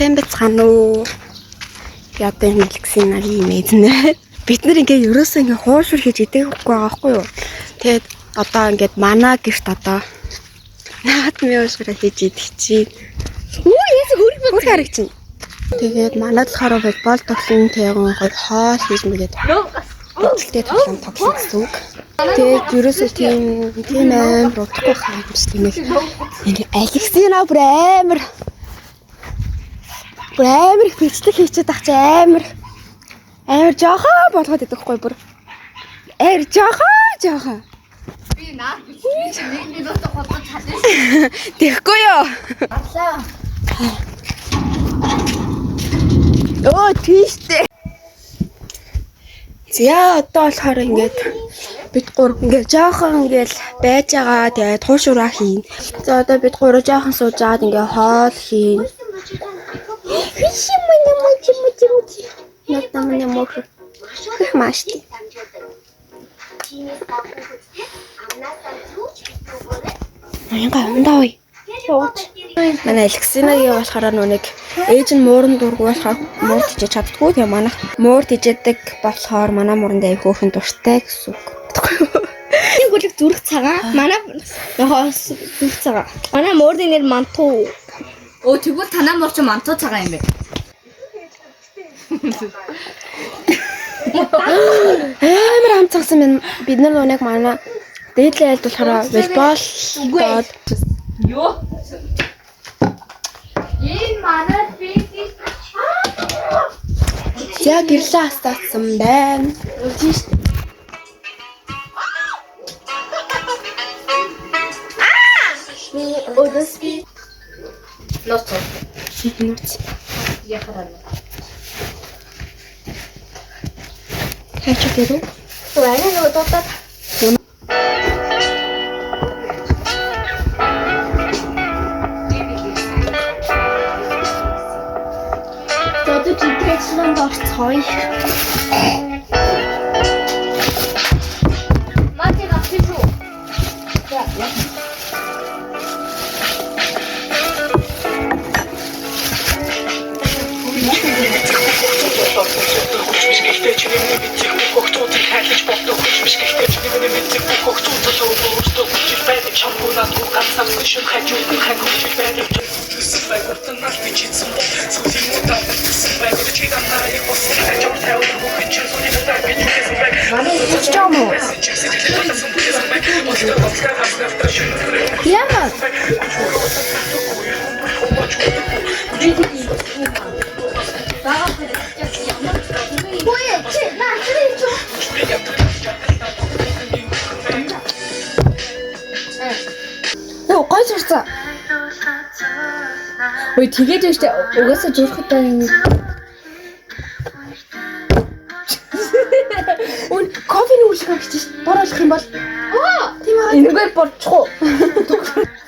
Сайн байцгаана уу? Одоо энэ Алексинагийн мэднэ. Бид нар ингээ ерөөсөө ингээ хуушур хийж идэхгүй байгаа байхгүй юу? Тэгээд одоо ингээд манай гэрт одоо наадмын уушгураа хийж идэх чинь. Үу яасан хөрөх хөрөх харагч чинь. Тэгээд манад болохоор волейбол тоглон тэгэн хоёр хоол хийж мэгээд хөлтэй тоглоом тоглох гэсэн үг. Тэгээд ерөөсөө тийм амар удахгүй хаа юм шиг нэг энэ Алексина бүр амар бүр амар их бичлэг хийчихэд ах чи амар амар жоохон болгоод идэх хгүй бүр амар жоохон жоохон Би наад бичлэгийг нэг минут холбож чадна шүү. Тэгэхгүй юу? Алаа. Өө тийштэй. За одоо болохоор ингээд бид гур ингээд жоохон ингээд байж байгаа тэгээд туушураа хийн. За одоо бид гур жоохон сууж агаад ингээд хоол хийн. Хиши мэнэ мочи мочи мочи. Надаа мэнэ мөх. Хэх маш тий. Инга ундаа ой. Манай Алексинагийн болохоор нөө нэг ээж нь муурн дургу болохоор муур тижээж чаддгүй. Тэгээ манайх муур тижээдэг болохоор манай мууранд аяг хөөхөн дуртай гэсэн үг. Нэг бүлэг зүрх цагаан. Манай яхаа зүрх цагаан. Манай муурны нэр Манту. Өө тэгвэл танаа муур чи мантуу цагаан юм бэ? Амар амцгсан байна. Бид нар нөө нэг манай дээдлийн айлд болохоор волейбол доод Юу? Энэ манай би За гэрлээ хастаацсан байна. өдөөс би Нууц. Нууц. Яхаа. Хайч гэрүү. арай нөгөө дуудаад За одоо жинхэнэ орцгоё. Мати авчих шүү. Сонсож байгаа юм уу? Яагаад? Үгүй чи наа чи чи. Йоо, гой сурцаа. Ой тэгээд биш үү? Угаасаа зүрхэд байна. Үн кофений үлэх гэж шít. Бор болох юм бол. Тийм аа. Энэгээр болчих уу?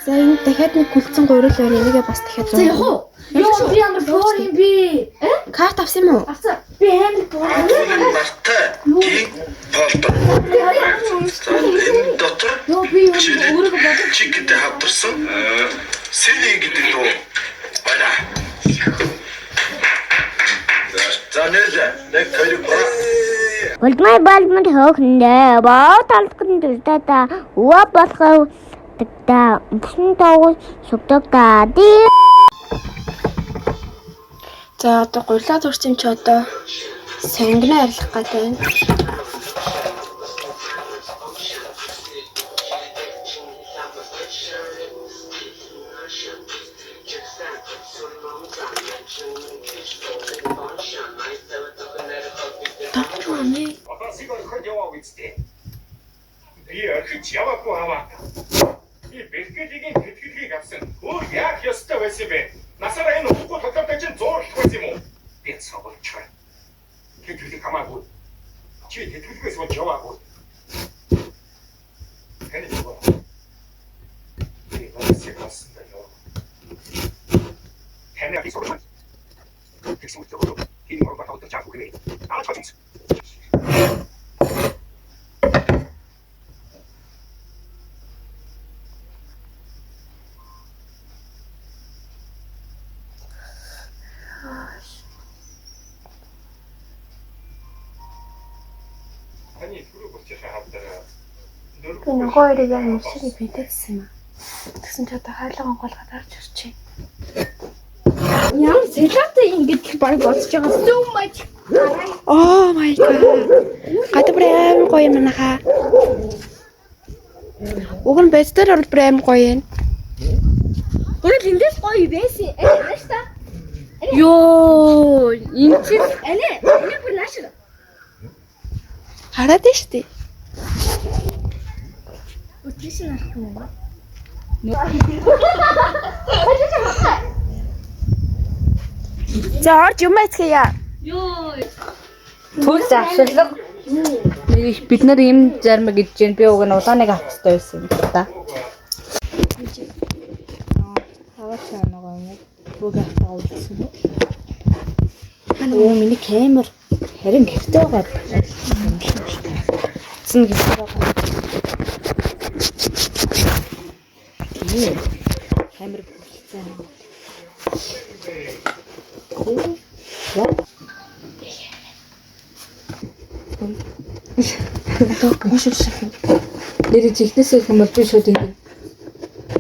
За энэ дахиад нэг күлцэн гурил байна. Энийгээ бас дахиад За явах уу? Йоо би ямар боор юм бэ? Карт авсан юм уу? Авсан. Би амар боор. Нартай тийм болдог. За энэ дотор Йоо би өөрийгөө бодож чиг гэдэг хавдарсан сэний гэдэг дуу байна. За нэлээ нэг хоёр гурав. Болдмай болмод хөөхөндөө боо талдган дүрдээ өвөө болохоо та бүхэн тоог сугдаг та ди. За одоо гурилаа зурсан юм чи одоо сонгино арилгах гэдэг байна. Давч юм ээ. Одоо сиг орхиод яваа үсттэй. Би орхиж яваагүй аваа. Би бэлтгэлийг тэтгэлгийг авсан. Өөр яах ёстой байсан бэ? Насаараа энэ үгүй тоглоомтой чинь зуурлах байсан юм уу? Би цогцолч байна. Тэтгэлэг хамаагүй. Чи тэтгэлгээс болж яваагүй. Таны зүг. Би бас болсон даа яваа. Таны сурч. Тэгсэн үгээр энэ мөр баталж чаагүй гэнэ. Аа чаач. Таны түрүү булчийнхаа хавдар Би нөгөө хоёрыг яг өмсөний бэдэжсэн юм аа. Тэгсэн чи одоо хайрлага онгойлгоод орж ирчихэ. Ямар салаатай ингэж баг бодож байгаа. So much. Oh my god. Гадаа бүр амар гоё юм манайхаа. Уг нь байцдаар орол бүр амар гоё юм. Гөрөл эндээс гоё байсан. Ани нааш та. Йоо, энэ чи Ани, ани бүр нааш. Хараад нь штэ. Үтгэш нь харах юм уу? За орж юм айцгээе. төл завширлага. Нэг их бид нар юм зармаг гэж जैन би уг нь улааныг авах хэрэгтэй байсан юм л та. Аваач нөгөө юм. Бүгд авах үлдсэн үү? Өө миний камер харин гэрте байгаа. Цэн гэрте байгаа. Тийм. Камер бүлцэн. Нэр жихнээсээ их юм бол би шууд ингэ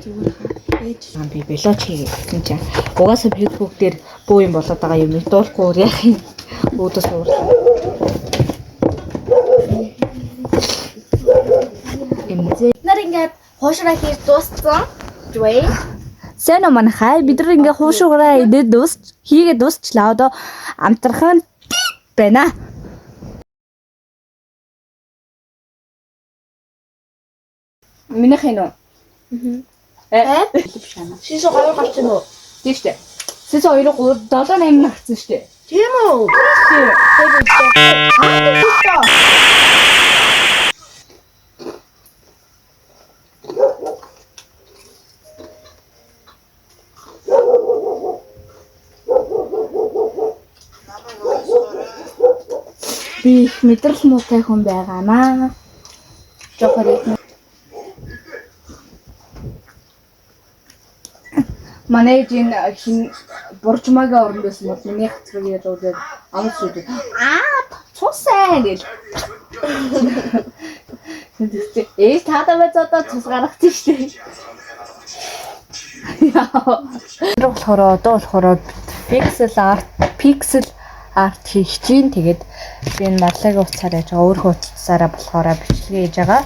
Зүгээр хаа. Ээж Би блог хийгээ гэсэн чинь угаасаа Facebook дээр бөө юм болоод байгаа юм дуулахгүй өөр яах юм үүдээс уурлаа. Эмзээ. Бид нар ингээд хуушраа хийж дууссан. Зүвэ. Сайн уу манайхай бид нар ингээ хуушуугараа идээд дуусч хийгээд дуусчлаа одоо амтрахын байна. Минийх энэ үү? Аа. Шишээ гоё гарч ийн үү? Тийм шүү дээ. Сэс 2 3 7 8 гарсан шүү дээ. Тийм үү? Тийм. Би их мэдрэл муутай хүн байгаамаа. Жохор их. Манай ээж энэ хин буржмагийн оронд байсан бол миний хацрыг яаж уулаад амс үү. Аа цусаа гэл. Тэгсэн ээж таадаа байж одоо цус гаргацсан шүү дээ. Яа. Тэр болохоор одоо болохоор pixel art хийх чинь тэгээд би энэ марлаагийн утсаар яаж байгаа өөрийнхөө утсаараа болохоор бичлэгээ хийж байгаа.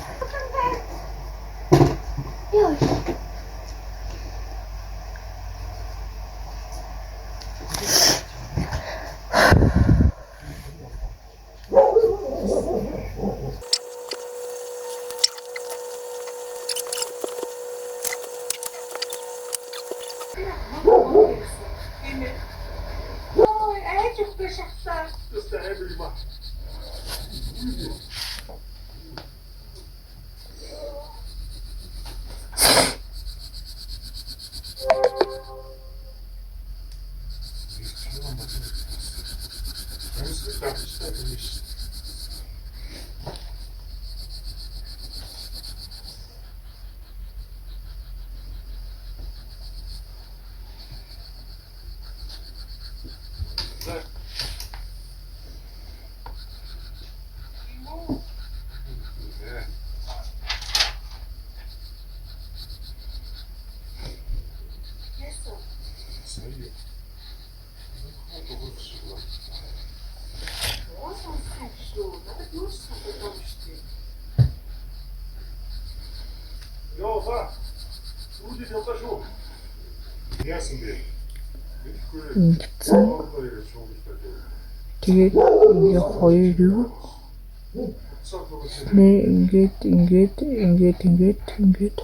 Йоо ба. Үүдээ явлаа шүү. Яасан бэ? Мэдэхгүй. Ингэсэн. Тэгээд ингээ хоёр юу? Нэ ингээд ингээд ингээд ингээд ингээд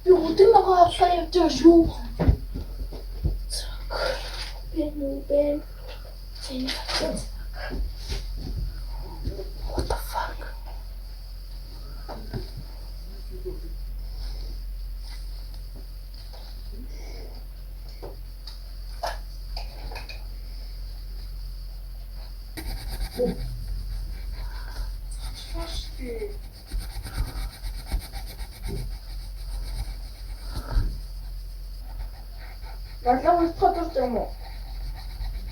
Би өдөр нөгөө авлаа явж байгаа шүү. Би нү бэн. What the fuck? Надлаа хоёр дахь зурж байгаа юм уу?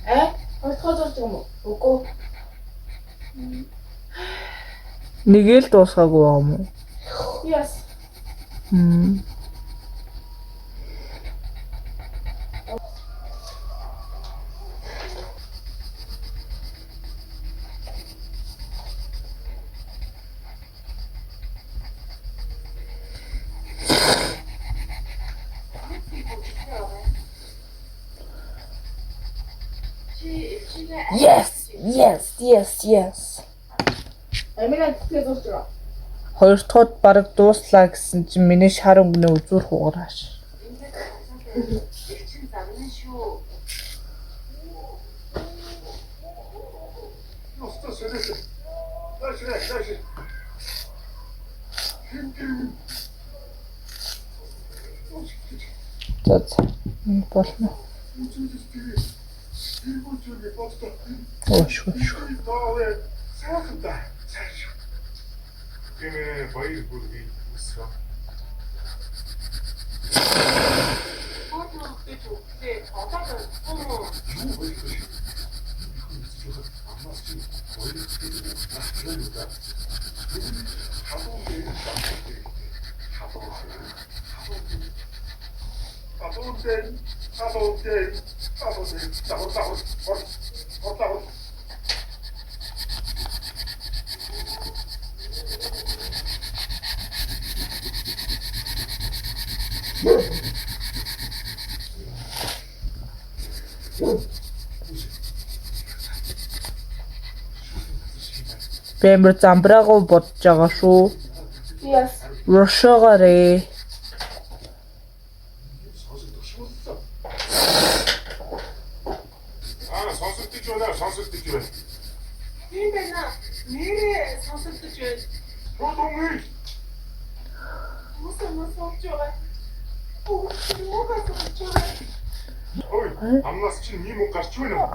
Э? Хоёр дахь зурж байгаа юм уу? Үгүй. Нэгээл дуусгаагүй байгаа юм уу? Yes. Мм. Yes, yes, yes, yes. Амина тэтгэж зурж байгаа. Хоёр дахьд бараг дууслаа гэсэн чинь миний шар өнгөний үзүүр хугарааш. Ёстой сэрээс. Нааш нааш. За за. Энэ болно. Оош оош. Сайхан да. Цааш. Гэмээ баяр бүргийг өсгөө. Юу вэ? Амаас чи баяр бүргийг юу да. Халуун дээр халуун халуун дээр халуун дээр халуун дээр давар давар хор хор давар. Би амар замбраагүй бодож байгаа шүү. Yes. Рошоогоорэ. Аа сонсогдож байна, сонсогдож байна. Тийм байна. Нэрээ сонсогдож байна. Туу Муса муса болж байгаа. Бүгд муугаа сонсож байгаа. Ой, амнаас чинь ийм үг гарч байна уу?